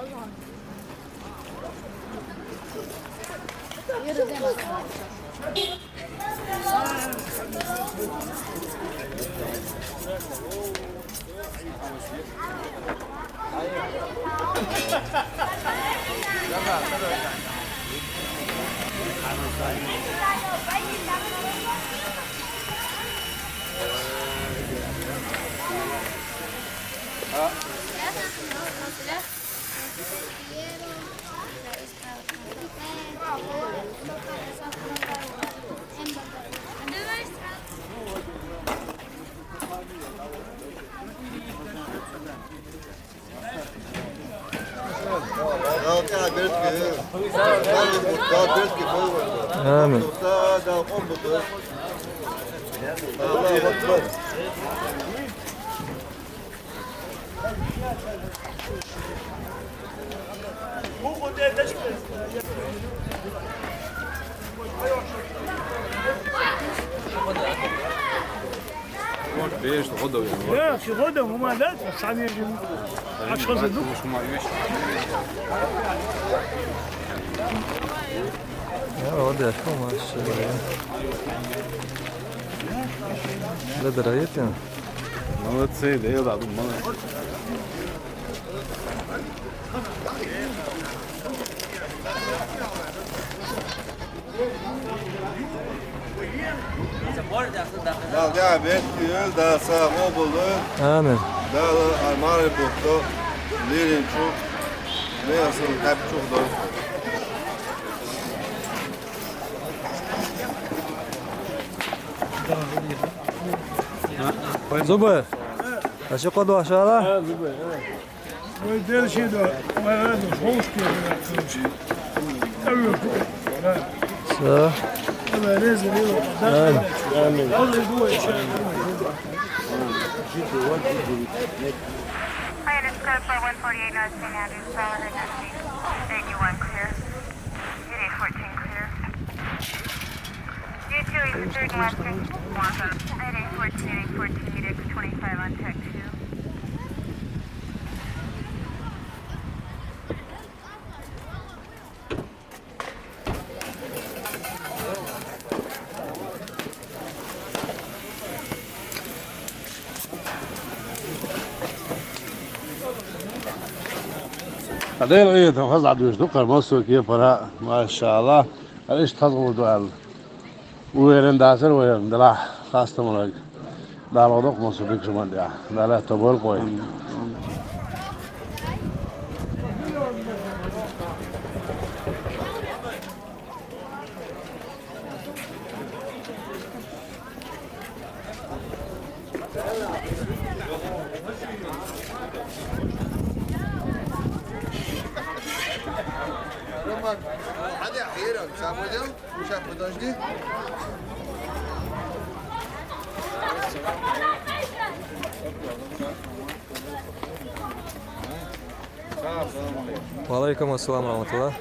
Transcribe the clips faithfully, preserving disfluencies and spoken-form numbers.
Amin. Беш гъодов я. Я, си гъодов, ма да, сами жим. Ачхаза ду. Я, вот я, что, машалла. Да, дорогие. Молодцы, да, я да, молодцы. Дала бекъ йойла, Дала сагъа болду. Амин. Дала арман бутду, лирин чу, не ясыл хап чугъду. Зубы. Аши къоду ашала? Ой, дальше, да. Ой, ладно, шоу, что ли, короче. Всё. Давай, резай, резай. Аминь. Аминь. Pilot Sky five one forty-eight, North Saint Andrews, Paladin, thirty-one clear. Eight eight fourteen clear. U two eight three Western. Eight eight fourteen, eight eight fourteen, meet X twenty-five on tech two. Къадер Ӏуьйренна хаза дувцаш ду, къармасо кепара, машалла. Ара иштта хаза гӀурду аьлла. Уверен дацар вай, Дала хастам лаг. Дала гӀо доккха массо дика шуман тӀехь. Дала тобал къой. Рома, а де хӀера, сабур де? Сейчас, подожди. Ва алейкум ассалам ва рахматуллах.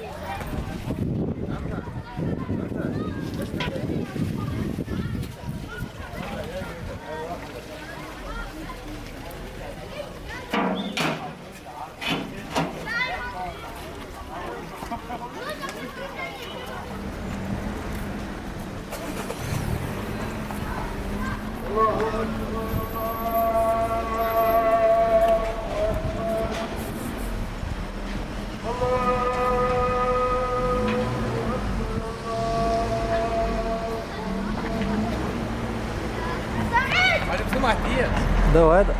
Давай, да.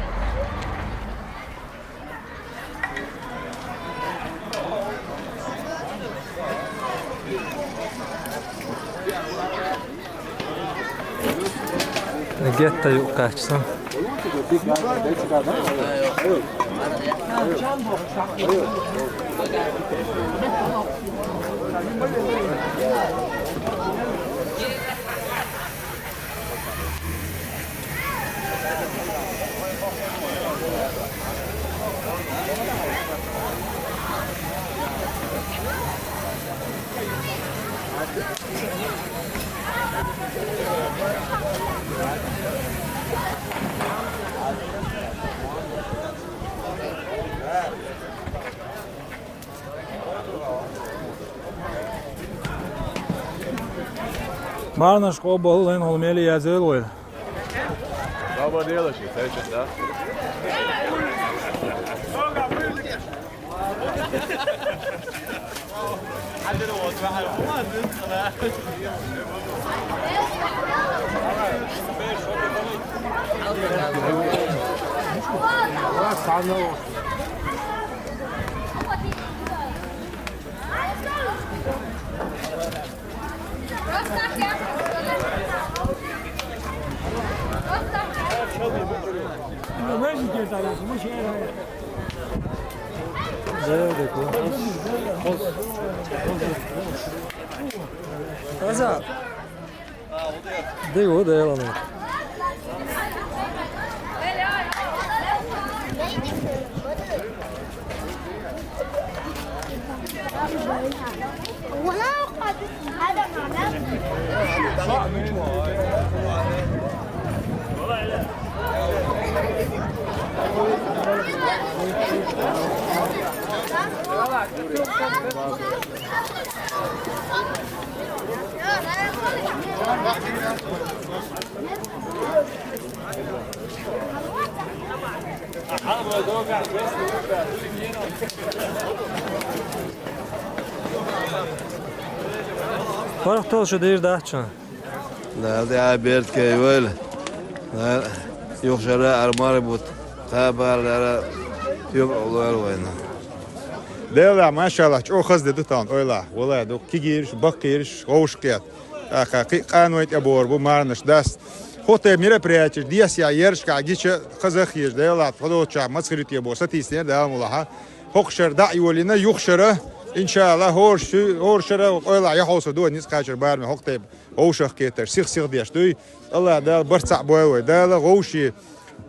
Гетта юкъачсан. Марханаш къобал, лайн хьо мел язъял вай. Добрый день, да? Аза. Дего, да, ладно. Парах тол шу дийр дац шун. Дала дӀа беркат йойла. Дала юха шера армар бут. Кхабар дара юб лойла вайна. Дела, машалла, чӀо хаза де ду тан, ойла. Вала ду, кигирш, баккхирш, гӀовш кхет. ТӀаккха кхи къанойн тӀе бор бу марханаш дас. ХӀоте мероприятие, десяй ершка гича хаза хеш, дела, тхо долча мацхирите бо сатийснер, Дала мулаха. ХӀокху шера дӀа а йолийна, юха шера, иншалла, хӀорш, хӀорш шера, ойла, яхьовсур ду, низ кхачар бараме хӀокху тайпа. ГӀовшах кетар, сих-сих деш дуй. Алла Дала барт цхьаъ бойла вай. Дала гӀовши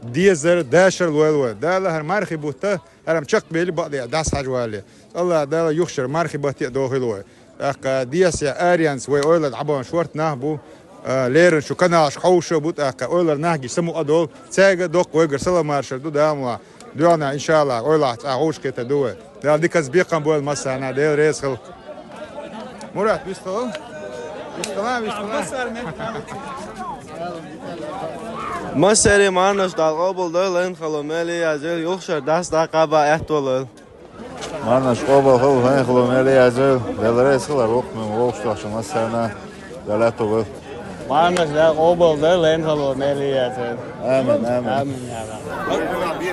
дезар, дашар лойла вай. Дала хӀара мархи бутта, хӀара чекхбели бакъдеш дӀасахьажа валли. Алла Дала юхшар мархи батте а дохийла вай. ТӀаккха десяй аренца вай ойла дӀабан шорта нах бу. А, леррина шу каналаш хьовша бу, тӀаккха ойла нах гиш самукъа долу. Цаьрга доккха вайгара саламаршар ду, Дала муха. Дуьхьал, иншалла, ойла цкъа гӀовшкхетар ду вай. Дала диканца бекхам бойла массарна, Дела реза хила. Мурат, вистхила? Вистхила, вистхила. Массаре марханаш Дала къобал дойла, лайн хало мели язъял, юхшар дас дӀа кхаба аьтту лойла. Марханаш къобал хила, лайн хало мели язъял, Дела реза хила, рухмем вовш тохча массарна. Далатугу. Марханаш Дала къобал дойла, лайн хало мели язъял. Амин, амин. Амин, я Рабби.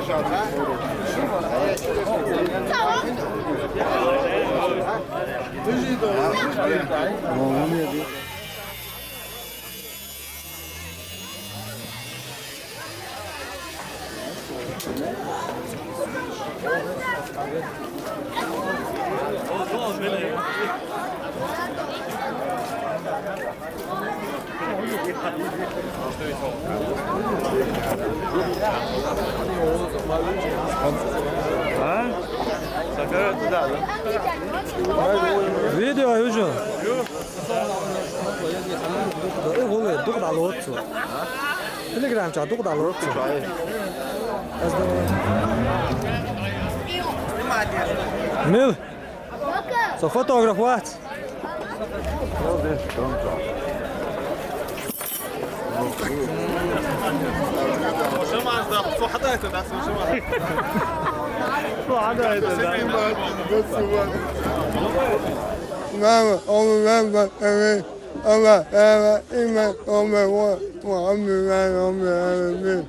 А? Сакара туда, да? Видео, вижу. Э, гӀуле, дукха дӀалоцу. Телеграм чохь дукха дӀалоцу. Мил. Со фотограф вац. Мама, он, мама, э, Алла, Алла, имя, Алла, Алла, Алла, Алла.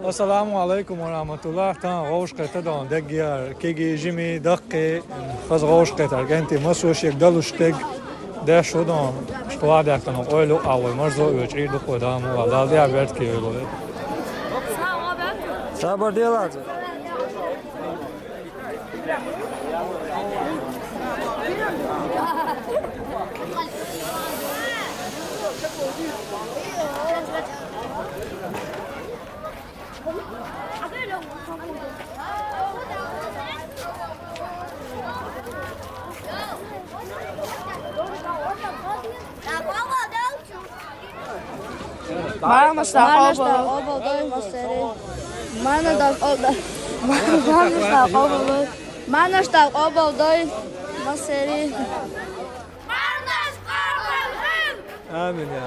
Ассаламу алайкум ва рахматуллах. Тхан гӀовшкхетар ду деггара, кегий, жимий, даккхий, хаза гӀовшкхетар кӀентий, массо а шега далуш дегга деш хӀу ду, школа дехкана къойлу а вай, марзо а оьцу, Ӏийр ду кхо, Дала муха, Дала дехьа беркат йойла. Сабар делаца. Марханаш Дала къобал дойла. Марханаш Дала къобал дойла. Марханаш Дала къобал дойла. Массаре. Амин, я.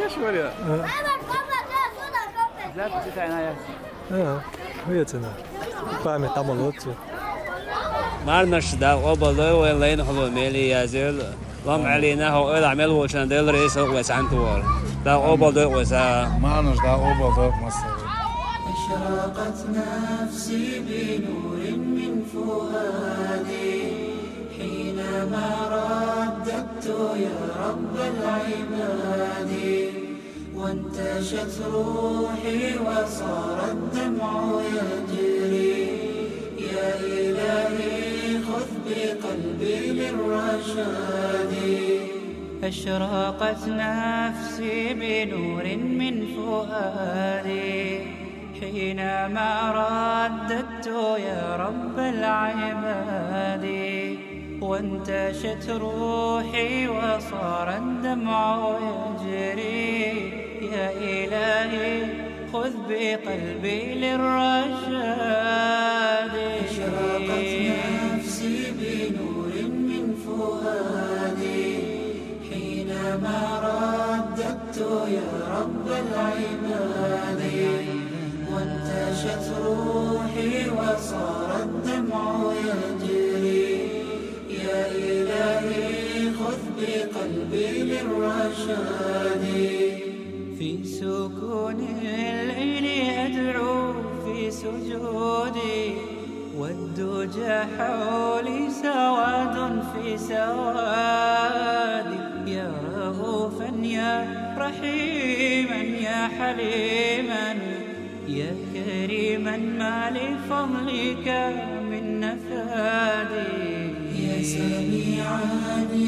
Ешь, Варя. Да, ну, я цена. Память там лучше. Марнаш да къобалдой вайн лайн хулу мели язел. Лам Алина хо эла амел вошан дел рейс хо весантуар. Да къобалдой веса. Марнаш да къобалдой веса. أشرقت نفسي بنور من فؤادي حينما رددت يا رب العباد، وانتشت روحي وصار الدمع يجري. يا إلهي خذ بقلبي للرشاد. أشرقت نفسي بنور من فؤادي حينما رددت يا رب العباد، وانتشت روحي وصار الدمع يجري. يا إلهي خذ بقلبي للرشاد. أشرقت نفسي بنور من فؤادي حينما رددت يا رب العباد، وانتشت روحي وصار الدمع يجري. يا إلهي خذ بقلبي للرشاد. في سكون الليل أدعو في سجودي، والدجى حولي سواد في سوادي. يا رؤوفا يا رحيما يا حليما، يا كريما ما لفضلك من نفادي. يا سميعا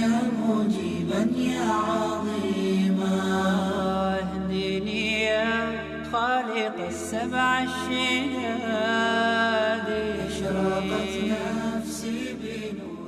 يا مجيبا يا عظيما، اهدني يا خالق السبع الشداد. أشرقت نفسي بنور